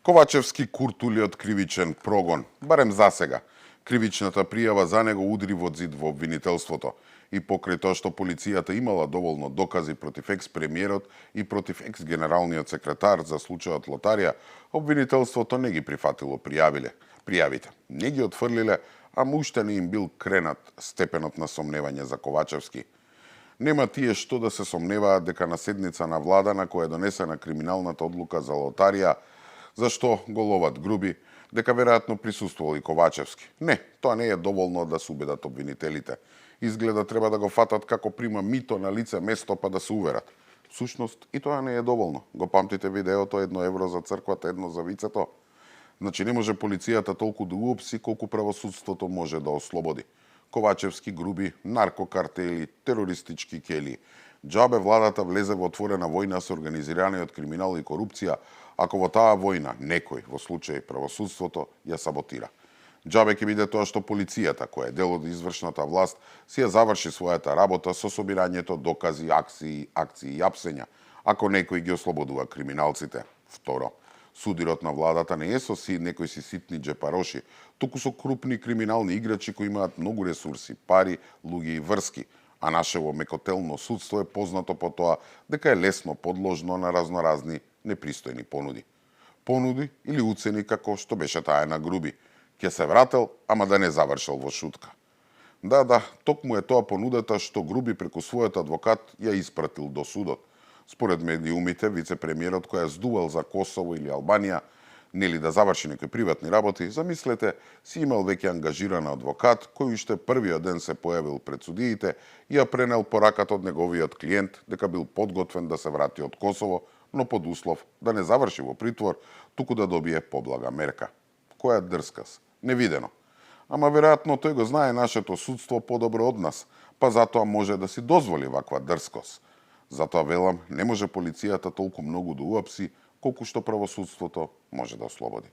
Ковачевски куртули од кривичен прогон, барем засега. Кривичната пријава за него удри во зид во обвинителството и покрај тоа што полицијата имала доволно докази против екс-премиерот и против екс-генералниот секретар за случајот Лотарија, обвинителството не ги прифатило пријавите. Не ги отфрлиле, ама уште не им бил кренат степенот на сомневање за Ковачевски. Нема тие што да се сомневаат дека на седница на влада на која е донесена криминалната одлука за Лотарија, зашто го ловат груби, дека веројатно присуствувал и Ковачевски. Не, тоа не е доволно да се убедат обвинителите. Изгледа треба да го фатат како прима мито на лице место па да се уверат. Всушност и тоа не е доволно. Го памтите видеото 1 евро за црквата, 1 за вицето? Значи не може полицијата толку да уопси колку правосудството може да ослободи. Ковачевски груби, наркокартели, терористички кели. Џабе владата влезе во отворена војна со организираниот криминал и корупција, ако во таа војна некој, во случај правосудството, ја саботира. Џабе ќе биде тоа што полицијата, која е дел од извршната власт, си ја заврши својата работа со собирањето докази, акции и апсења, ако некој ги ослободува криминалците. Второ, судирот на владата не е со некои си ситни джепароши, туку со крупни криминални играчи кои имаат многу ресурси, пари, луѓе и врски, а нашево мекотелно судство е познато по тоа дека е лесно подложно на разноразни непристојни понуди. Понуди или уцени како што беше таа на груби. Ке се врател, ама да не завршил во шутка. Да, токму е тоа понудата што груби преку својот адвокат ја испратил до судот. Според медиумите, вице-премиерот која здувал за Косово или Албанија, нели да заврши некои приватни работи, замислете, си имал веќе ангажиран адвокат, кој уште првиот ден се појавил пред судиите и ја пренел пораката од неговиот клиент дека бил подготвен да се врати од Косово, но под услов да не заврши во притвор, туку да добие поблага мерка. Која дрскас? Невидено. Ама веројатно тој го знае нашето судство подобро од нас, па затоа може да си дозволи ваква дрскост. Затоа велам, не може полицијата толку многу да уапси, колку што правосудството може да ослободи.